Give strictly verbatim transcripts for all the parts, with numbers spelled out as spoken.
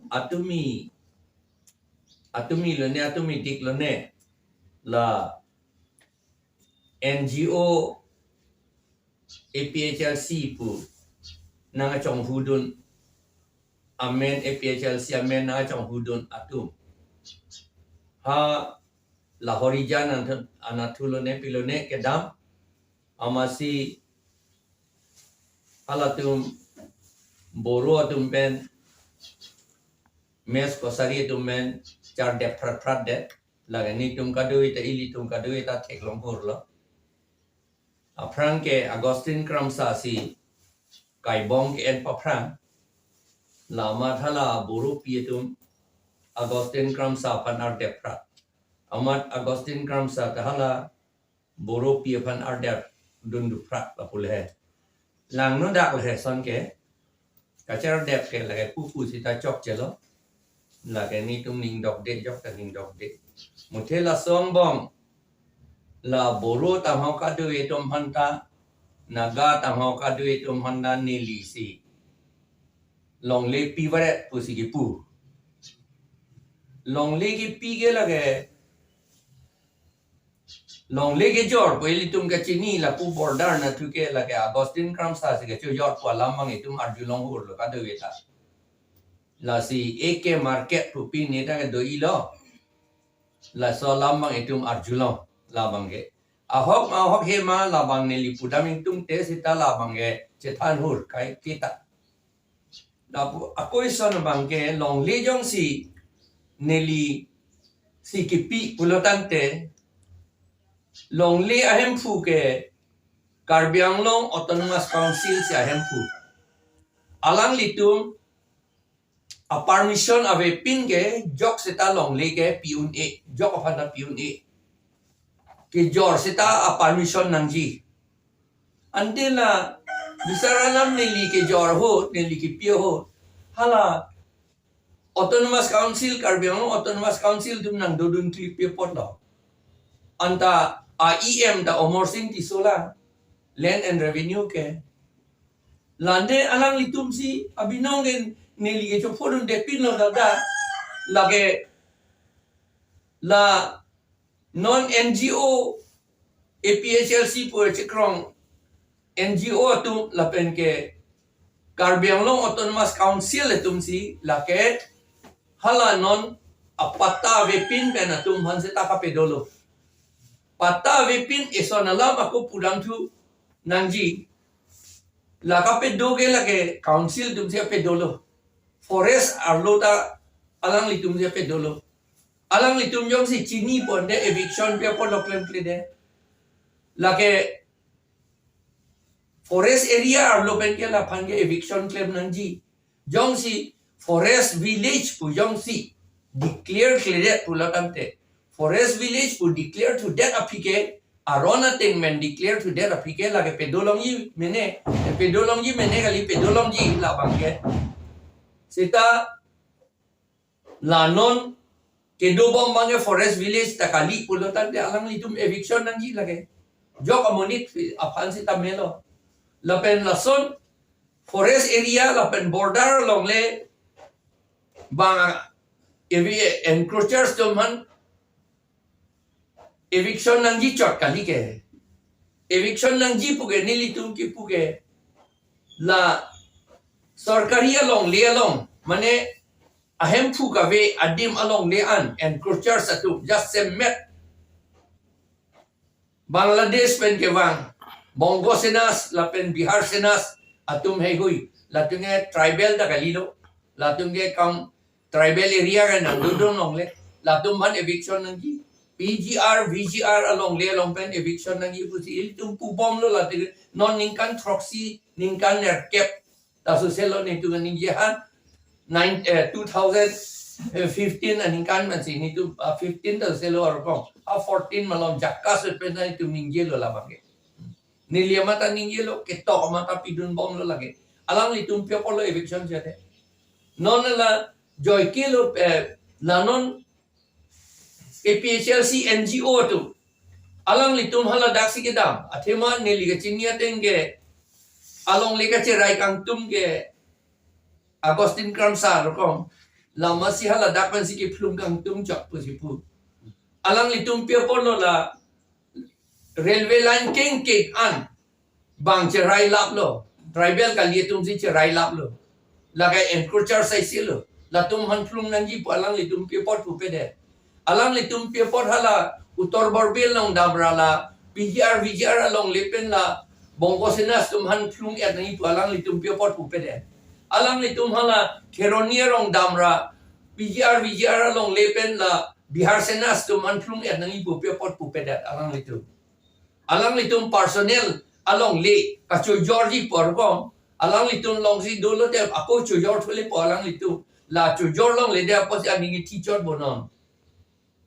atumi, atumi lone, atumi dik lone, la N G O A P H L C pu nangkachonghudun amen, A P H L C amen nangkachonghudun atum. Ha la Horijan anatthu, anatthu lone pilone kedam, amatsi halatum Boro atum pen, mess kosari atum pen chardep phrat phrat det. Lake netum kadokave ta, ilitum kadokave ta theklong hurlo. Aphrang ke Augustine Kramsa si kaibong ke-en paphrang. La amat hala Boropi atum Augustine Kramsa aphan ardep phrat. Amat Augustine Kramsa ta hala Boropi aphan ardep dundu phrat lapu le. Langno dak le son ke. Kachardep ke lake pupu sita chokchelo. Lake netum ning dokde, jok ta ning dokde. Muthe laso angbong la Boro tangho kadokave atum aphanta, Naga tangho kadokave atum aphanta neli si longle pivaret pusi kipu. Longle kipi ke lake, longle kejor pu ilitum kachini lapu border anatthu ke lake Augustine Kramsa si kachojor pu alam abang itum arjulong hurlo kadokave ta. Lasi A K Market pu pini ta kedo-ilo. Laso alam abang itum arjulong labang ke. Ahok ma ahok he ma labang neli pudam ingtungte seta labang ke chethan hur kai kita. Lapu ako ison abang ke longle jongsi neli si kipi pulo tangte, longle ahemphu ke Karbi Anglong Autonomous Council si ahemphu. Alanglitum a-permission avepin ke jok seta longle ke pi un-e, jok aphan ta pi un-e. Kejor seta a-permission nangji. Ante la bisar alam neli kejor ahut, neli kipi ahut, hala Autonomous Council, Karbi Anglong Autonomous Council atum nangdodun klipi apotlo. Anta a-E M ta Amarsing Tisso lang, Land and Revenue ke. Lande alanglitum si abinong ke neli ke chophodundepinlo dada. Lake la non N G O, A P H L C pu chekrong N G O atum lapen ke Karbi Anglong Autonomous Council atum si lake hala non apatta avepin pen atum aphan seta kapedolo. Patta avepin eson alam ako pudamthu nangji. La kapedo ke lake council atum si kapedolo. Forest arlo ta alanglitum si kapedolo. Alanglitum jongsi chini ponde eviction pi apotlo klemkledet. Lake forest area arlo pen ke laphan ke eviction klem nangji. Jongsi forest village pu jongsi declare kledet pulo tangte, forest village pu declare thudet aphi ke, aron ateng pen declare thudet aphi ke lake pedolongji mene, pedolongji mene kali, pedolongji labang ke. Seta la non kedobom abang ke forest village ta kali pulo tangte alanglitum eviction nangji lake. Jok amonit aphan seta melo. Lapen lason forest area lapen border along le bang evi encroachers atum aphan eviction nangji chot kali ke. Eviction nangji pu ke nelitum kipu ke la sorkari alongle along, mane ahemphu kave adim alongle an encroachers atum jasemet Bangladesh pen kevang, Bongo Senas lapen Bihar Senas atum heihui, latum ke tribal ta kalilo, latum ke kam tribal area ke nangdodun longle, latum aphan eviction nangji. P G R, V G R alongle along pen eviction nangji pusi ilitum pubomlo, latum non ningkan throksi, ningkan nerkep ta soselo netum kaningje aphan. Nine, eh, two thousand fifteen aningkan pensi netum, ah, fifteen ta soselo arokong. Ah, fourteen malom jaka sut pen netum ningjelo labang ke. Neli amat ta ningjelo, ketok amat ta pidunbomlo lake. Alanglitum pi apotlo eviction chede. Non la joike lo, eh, la non A P H L C N G O atum, alanglitum hala daksi kedam. Athema neli kachini ateng ke alongle kacherai kangtum ke Augustine Kramsa arokong. Lamasi hala dak pensi kephlung kangtung chok pusi pu. Alanglitum pi apotlo la railway line kengkek an bang cherai laplo. Tribal kali atumsi cherai laplo. Lake encroacher saisilo. Latum aphan phlung nangji pu alanglitum pi apot pupedet. Alanglitum pi apot hala Uttar Borbil along damra la P G R, V G R alongle pen la Bongo Sena atum aphan phlung-et nangji pu alanglitum pi apot pupedet. Alanglitum hala Kheroni arong damra P G R, V G R alongle pen la Bihar Sena atum aphan phlung-et nangji pu pi apot pupedet alanglitum. Alanglitum personal alongle kachojorji pu arkom. Alanglitum alongsi dolo te ako chojor thule pu alanglitum. La chojor longle te apotsi aning kithi chot bonon.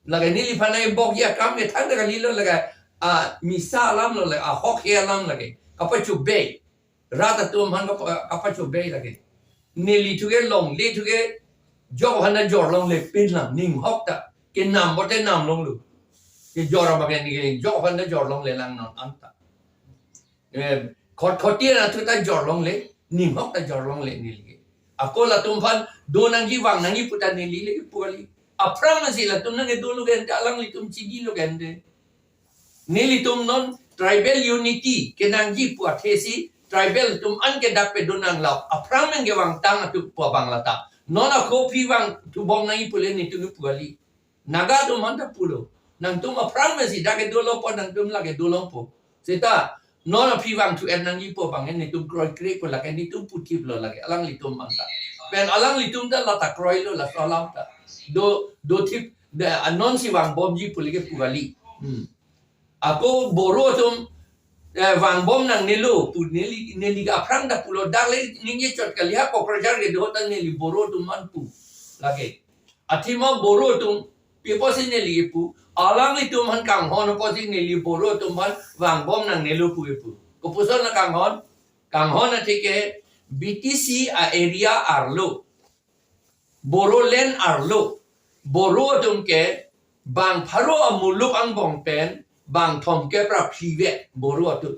Lake neliphan nangkebokji akam ke thangta kalilo lake, a, misa alamlo lake, ahokhe alam lake. Kapachobei. Rat atum aphan kapa-, kapachobei lake. Neli thuke longle thuke jok aphan ta jor longle pin lang ning hok ta. Kenam pote nam longlo. Kejor abang ke neli jok aphan ta jor longle lang non anta. Eh, khot khoti na thu ta jor longle, ning hok ta jor longle neli ke. Ako latum aphan do nangji vang nangji pu ta neli le pu kali. Aphrang nasi latum nangkedolo ke ante alanglitum chinilo ke ante. Nelitum non tribal unity kenangji pu athesi tribal atum an ke dak pedo nang lau. Aphrang nangkevang tang atum pu abang lata. Non ako aphi vangthu bom nangji pule netum pu kali. Naga atum aphan ta pulo. Nangtum aphrang mesi dak kedolo po nangtum lake dolongpo. Seta non aphi vangthu-et nangji pu abang netum kroikre pu lake netum puthiplo lake alanglitum aphan ta. Pen alanglitum ta lata kroilo laso alam ta. Do, dothip, da, anonsi vangbomji pu lake pu kali. Hmm. Ako Boro atum, eh, vangbom nangnelo pu neli, neli aphrang ta pulo dak le ningje chot kali ha Kokrajhar kedo ta neli Boro atum aphan pu. Lake. Athema Boro atum, pi apotsi neli kipu, alanglitum aphan kanghon apotsi neli Boro atum aphan vangbom nangnelo pu kipu. Kopuson na kanghon, kanghon atheke B T C a-area arlo. Bodoland arlo. Boro atum ke bang pharo amuluk angbong pen bang thomkep ra phli vet Boro atum.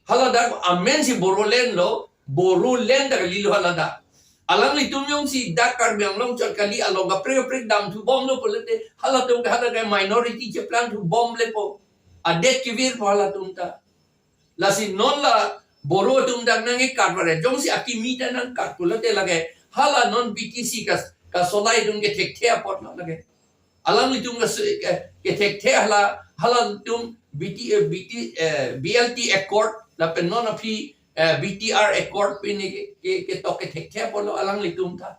Haladak amensi Bodoland lo, Bodoland ta kalilo haladak. Alanglitum jongsi dak Karbi Anglong chot kali along kaprek kaprek damthu bomlo pulote, halatum ke hadak ke minority cheplangthu bomlepo. Adet kevirpo halatum ta. Lasi non la Boro atum dak nangkekat vare, jongsi akimi ta nangkat pulote lake, hala non B T C kas-, kasolai atum kethekthe apotlo lake. Alanglitum kas-, ke, kethekthe hala, halatum B T, eh, B T, eh, B L T Accord, lapen non aphi, eh, B T R Accord pini ke, ke, ketok kethekthe apotlo alanglitum ta.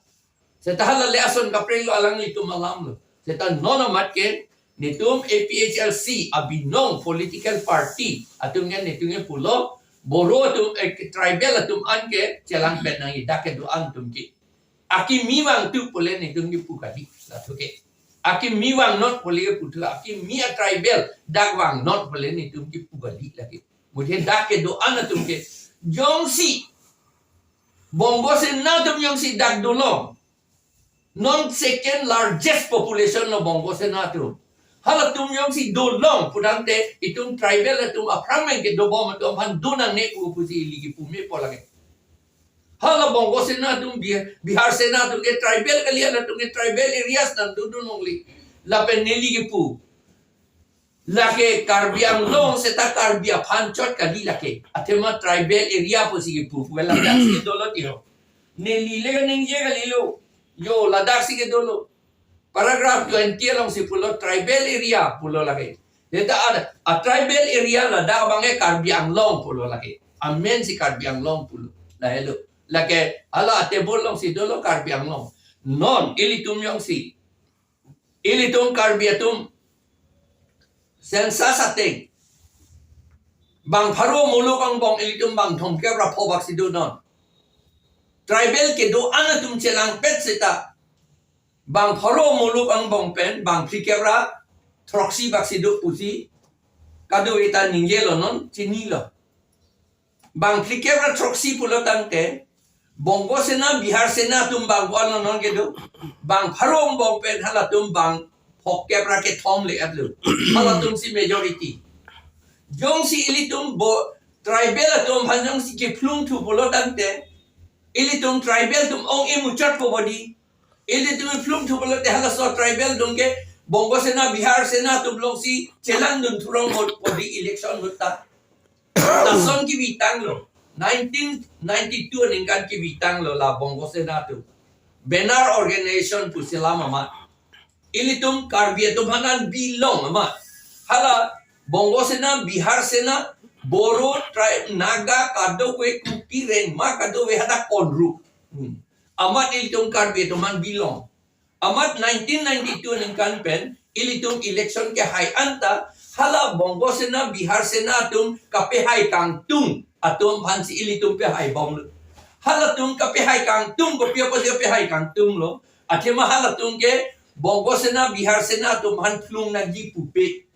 Seta hala le ason kaprek lo alanglitum alam lo. Seta non amat ke netum A P H L C abinong political party atum ke netum ke pulo Boro atum, eh, tribal atum an ke chelangpet nangji dak kedo-an atum ke. Akimi vangthu pule netum ke pu kali. Lathu ke. Akimi vang not pule ke puthu. Akimi a-tribal dak vang not pule netum ke pu kali lake. Muthe dak kedo-an atum ke. Jongsi Bongo Sena atum jongsi dak dolong. Non second largest population lo Bongo Sena atum. Halatum jongsi dolong pudamte itum tribal atum aphrang meng kedobom atum aphan do nangne pu pusi ili kipu mepo lake. Hala Bongo Sena atum Bih-, Bihar Sena atum ke tribal kali halatum ke tribal areas nangdodun longle. Lapen neli kipu. Lake Karbi Anglong seta Karbi aphan chot kali lake. Athema tribal area pusi kipu. Wala dak si dolo tiro. Neli le kaningje kalilo. Yo, ladak si kedolo. Paragraph twenty alongsi pulo tribal area pulo lake. Seta ada, a-tribal area ladak abang ke Karbi Anglong pulo lake. Amensi Karbi Anglong pulo. Lahelo. Lake hala a-table alongsi dolo Karbi Anglong. Non ilitum jongsi. Ilitum Karbi atum census ateng. Bang pharo muluk angbong ilitum bang thomkep ra pho bak si donon. Tribal kedo-an atum chelangpet seta. Bang pharo muluk angbong pen bang phlikep ra throksi bak si do pusi. Kadokave ta ningjelo non chinilo. Bang phlikep ra throksi pulo tangte, Bongo Sena, Bihar Sena atum bang ko-an lo non kedo, bang pharo angbong pen halatum bang phokep ra kethom le-etlo. Halatum si majority. Jongsi ilitum bo tribal atum aphan jongsi kephlungthu pulo tangte, ilitum tribal atum ong-e muchotpo bodi. Ilitum phlung thu pulote halaso tribal atum ke Bongo Sena, Bihar Sena atum alongsi chelangdun thurong ahut podi election ahut ta. Lason kebitanglo. Nineteen ninety-two aningkan kebitanglo la Bongo Sena atum. Banner organization pu selam amat. Ilitum Karbi atum aphan an belong amat. Hala Bongo Sena, Bihar Sena, Boro tribe, Naga, kadokave, Kuki, Rengma, kadokave hadak konru. Hmm. Amat ilitum Karbi atum aphan belong. Amat nineteen ninety-two aningkan pen ilitum election kehai anta hala Bongo Sena, Bihar Sena atum kapehai kangtung atum aphansi ilitum pehai bomlo. Halatum kapehai kangtung, kopi apotsi kapehai kangtunglo? Athema halatum ke Bongo Sena, Bihar Sena atum aphan phlung nangji pupe.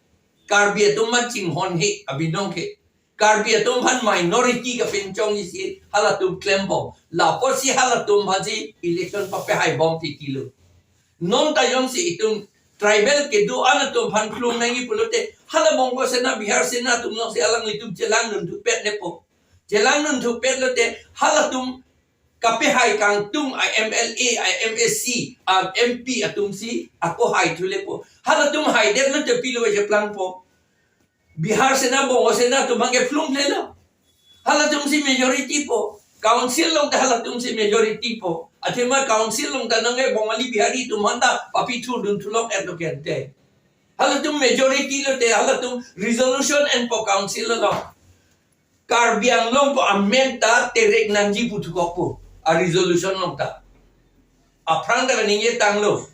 Karbi atum aphan chinghon he, abinong he. Karbi atum aphan minority kapinchongji si halatum klembom. Lapotsi halatum aphansi election papehai bom titilo. Non ta jongsi itum tribal kedo-an atum aphan phlung nangji pulote hala Bongo Sena, Bihar Sena atum alongsi alanglitum chelangdun thupet nepo. Chelangdun thupet lote halatum kapehai kangtung a M L A, a M A C, a M P atumsi ako hai thulepo. Halatum haidetlo te pilo cheplangpo. Bihar Sena, Bongo Sena atum abangke phlunglelo. Halatumsi majority po. Council along ta halatumsi majority po. Athema council along ta nangke Bongali Bihari atum aphan ta papithurdun thulong erlo kente. Halatum majority lote halatum resolution enpo council along. Karbi Anglong pu amen ta terek nangji pu thukokpo. A resolution along ta. Aphrang ta kaningjetanglo.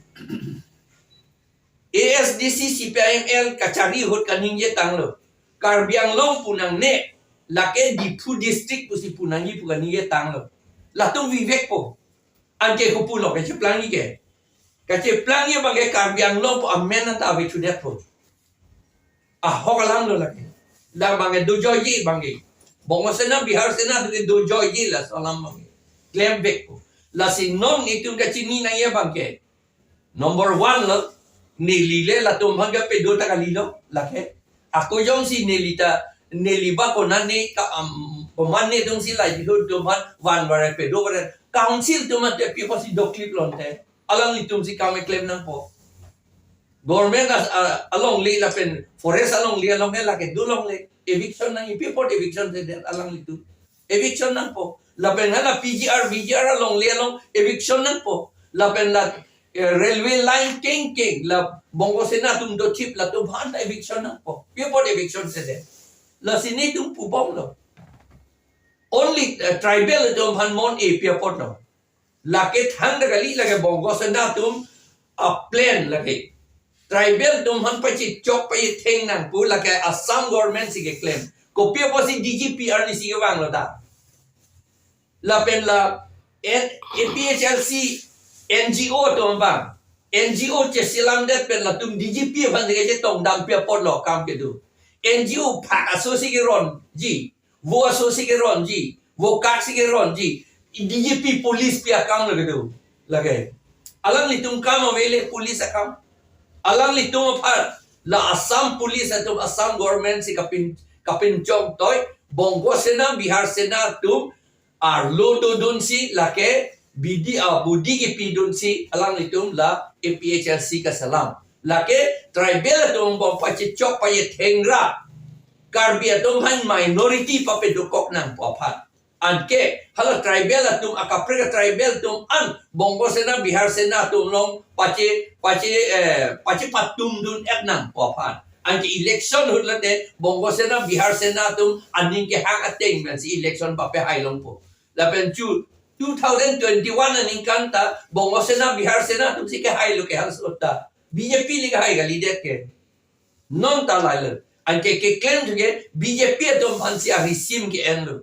A S D C C P I M L kachari ahut kaningjetanglo. Karbi Anglong pu nangne, lake Diphu district pusi pu nangji pu kaningjetanglo. Latum vivek po. Anke kopulo kacheplangji ke. Kacheplangji abangke Karbi Anglong pu amen anta ave thudetpo. Ahok alamlo lake. La abangke dojoiji abangke. Bongo Sena, Bihar Sena atum ke dojoiji laso alam abangke. Klemvekpo. Lasi non itum kachini nangji abangke. Number one lo, nelile latum aphan kapedo ta kalilo, lake. Ako jongsi neli ta, neli ba konane ka, um, komatne atumsi lahei atum aphan van varet pedo varet. Council atum ante pi apotsi doklip lonte. Alanglitumsi kam keklem nangpo. Government as, a, alongle lapen forest alongle along ke lake do longle. Eviction nangji, pi apot eviction sedet alanglitum. Eviction nangpo. Lapen hala P G R, V G R alongle along eviction nangpo. Lapen la, eh, railway line kengkeng la Bongo Sena atum dothip latum aphan ta eviction nangpo. Pi apot eviction sedet. Lasi netum pubomlo. Only, eh, tribal atum aphan mon-e pi apotlo. Lake thangta kali, lake Bongo Sena atum a plan lake. Tribal atum aphan pachechok pachetheng nang pu lake Assam government si keklem. Kopi apotsi D G P arnisi kevanglo ta. Lapen la N-, A P H L C N G O atum abang. N G O cheselamdet pen latum D G P aphan si kachetongdam pi apotlo akam kedo. N G O phak aso si keronji. Vo aso si keronji, vo kak si keronji, D G P police pi akam lake do. Lake. Alanglitum kam avele police akam. Alanglitum aphan la Assam police atum Assam government si kapin, kapinchong toi, Bongo Sena, Bihar Sena atum arlo dodunsi lake bidi a budi kepidunsi alanglitum la A P H L C kaselam. Lake tribal atum abang pachechok pachetheng ra Karbi atum aphan minority papedo kok nang pu aphan. Anke hala tribal atum akaprek tribal atum an Bongo Sena, Bihar Sena atum along pache, pache, eh, pachepatumdun-et nang pu aphan. Anke election ahut lote Bongo Sena, Bihar Sena atum aning kehang ateng pensi election papehai longpo. Lapen chu two thousand twenty-one aningkan ta Bongo Sena, Bihar Sena atumsi kehailo ke halaso ta. B J P le kehai kalidet ke. Non ta lailo. Anke keklem thu ke B J P atum aphansi arisim ke-enlo.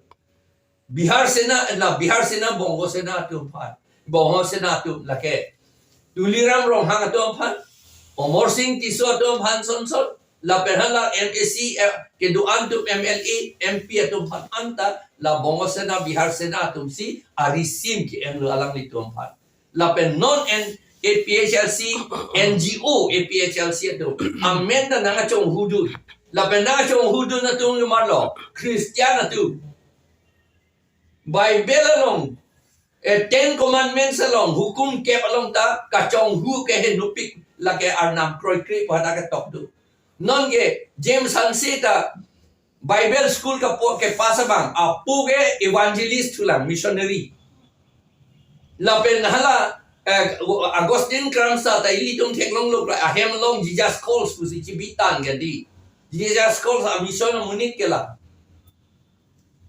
Bihar Sena, la Bihar Sena, Bongo Sena atum aphan. Bongo Sena atum lake. Tuliram Ronghang atum aphan. Amarsing Tisso atum aphan sonson. Lapen hala M A C, eh, kedo-an atum M L A, M P atum aphan anta, la Bongo Sena, Bihar Sena atumsi arisim ke-enlo alanglitum aphan. Lapen non en A P H L C, N G O A P H L C atum. Amen ta nangkachonghudun. Lapen nangkachonghudun atum komatlo. Christian atum. Bible along. eh, Ten Commandments along, hukum kep along ta kachonghu ke henopik lake arnam kroikre pu hadak ketok do. Non ke James Hanse ta Bible school kapo kepass abang, apo ke evangelist thulang, missionary. Lapen hala, eh, Augustine Kramsa ta ilitum theklonglo kra, ahem along Jesus Calls pusi chibitan ke di. Jesus Calls a-mission amonit ke la.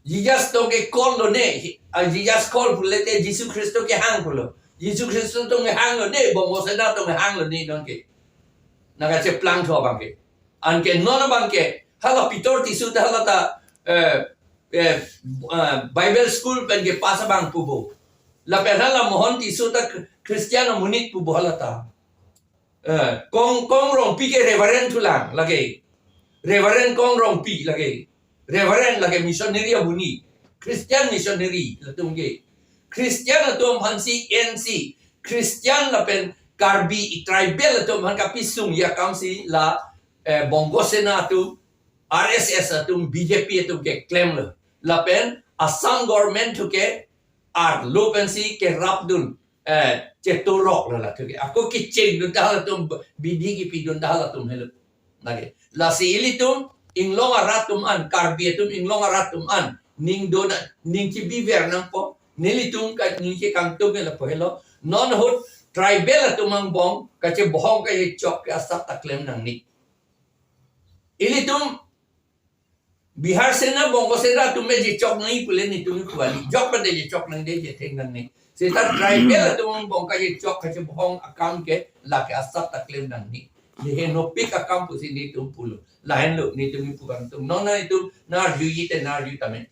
Jesus atum ke call lone, a Jesus call pulote Jisu Khristo kehang pulo. Jisu Khristo atum kehang lone, Bongo Sena atum kehang lone non ke. Nangkacheplangthu abang ke. Anke non abang ke, hala Peter Tisso ta hala ta, eh, eh, eh, Bible school pen kepass abang pu bo. Lapen hala Mohon Tisso ta Christian amonit pu bo hala ta. Eh, Kong, Kong Rongpi ke Reverend thulang lake. Reverend Kong Rongpi lake. Reverend lake missionary amonit. Christian missionary latum ke. Christian atum aphansi N C. Christian lapen Karbi tribal atum aphan kapisung akam si la, eh, Bongo Sena atum, R S S atum, B J P atum keklemlo. Lapen Assam government thu ke arlo pensi kerapdun, eh, chetoroklo la thu ke. Ako kechengdun ta halatum, bidi kepidun ta halatum helo. Lake. Lasi ilitum inglong arat atum an, Karbi atum inglong arat atum an, ning dona, ning chibiver nangpo. Nelitum ka ning chekangtung ke lapu helo. Non ahut tribal atum angbong kachebohong kachechok ke asap ta klem nangne. Ilitum Bihar Sena, Bongo Sena atum me chechok nangji pule nelitum pu kali. Jok pen de chechok nangde chetheng nangne. Seta tribal atum angbong kachechok kachebohong akam ke lake asap ta klem nangne. Ye henopik akam pusi nelitum pulo. Lahenlo nelitum pu kangtung. Non nelitum narjuji te narju tame.